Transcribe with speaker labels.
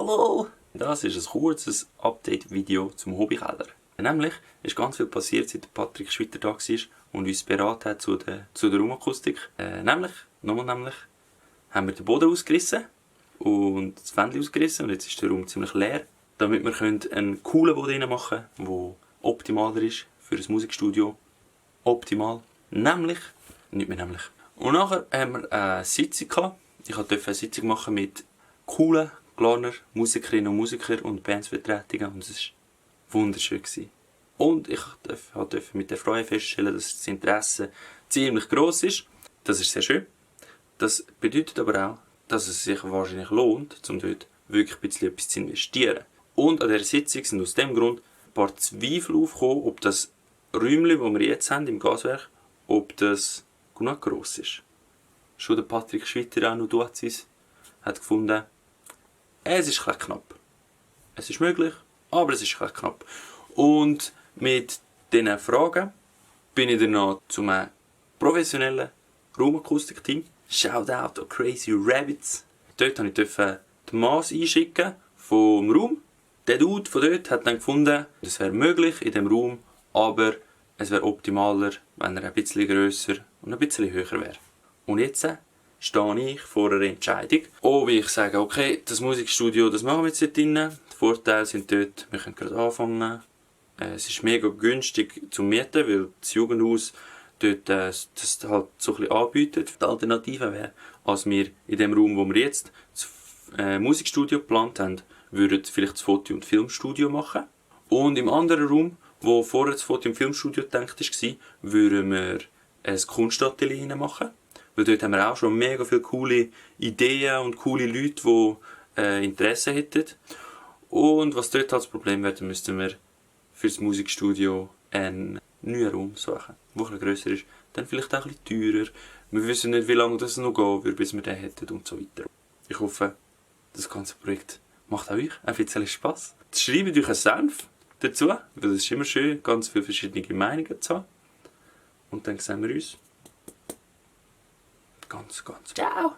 Speaker 1: Hallo! Das ist ein kurzes Update-Video zum Hobbykeller. Nämlich ist ganz viel passiert, seit Patrick Schwitter da war und uns beraten hat zu der Raumakustik. Nämlich haben wir den Boden ausgerissen und das Fenster ausgerissen und jetzt ist der Raum ziemlich leer, damit wir einen coolen Boden machen können, der optimaler ist für ein Musikstudio. Optimal. Nämlich. Und nachher haben wir eine Sitzung gehabt. Ich durfte eine Sitzung machen mit coolen Glarner Musikerinnen und Musikern und Bandsvertretungen und es war wunderschön. Und ich durfte mit der Freude feststellen, dass das Interesse ziemlich gross ist. Das ist sehr schön. Das bedeutet aber auch, dass es sich wahrscheinlich lohnt, um dort wirklich ein bisschen etwas zu investieren. Und an dieser Sitzung sind aus dem Grund ein paar Zweifel aufgekommen, ob das Räumchen, das wir jetzt haben im Gaswerk, ob das genug gross ist. Schon der Patrick Schwitter auch noch Duazis hat gefunden, es ist ein bisschen knapp. Es ist möglich, aber es ist ein bisschen knapp. Und mit diesen Fragen bin ich dann noch zu einem professionellen Raumakustik-Team. Shoutout an Crazy Rabbits. Dort durfte ich die Masse einschicken vom Raum. Der Dude von dort hat dann gefunden, es wäre möglich in diesem Raum, aber es wäre optimaler, wenn er ein bisschen grösser und ein bisschen höher wäre. Und jetzt stehe ich vor einer Entscheidung, ob ich sage, okay, das Musikstudio, das machen wir jetzt dort drin. Die Vorteile sind dort, wir können gerade anfangen. Es ist mega günstig zum Mieten, weil das Jugendhaus dort das halt so ein bisschen anbietet. Die Alternative wäre, als wir in dem Raum, wo wir jetzt das Musikstudio geplant haben, würden vielleicht das Foto- und Filmstudio machen. Und im anderen Raum, wo vorher das Foto- und Filmstudio gedacht war, würden wir ein Kunstatelier machen. Weil dort haben wir auch schon mega viele coole Ideen und coole Leute, die Interesse hätten. Und was dort halt das Problem wäre, müssten wir für das Musikstudio einen neuen Raum suchen, der etwas grösser ist. Dann vielleicht auch ein bisschen teurer. Wir wissen nicht, wie lange das noch gehen würde, bis wir den hätten und so weiter. Ich hoffe, das ganze Projekt macht auch euch ein bisschen Spass. Schreibt euch einen Senf dazu, weil es ist immer schön, ganz viele verschiedene Meinungen zu haben. Und dann sehen wir uns ganz. Ciao!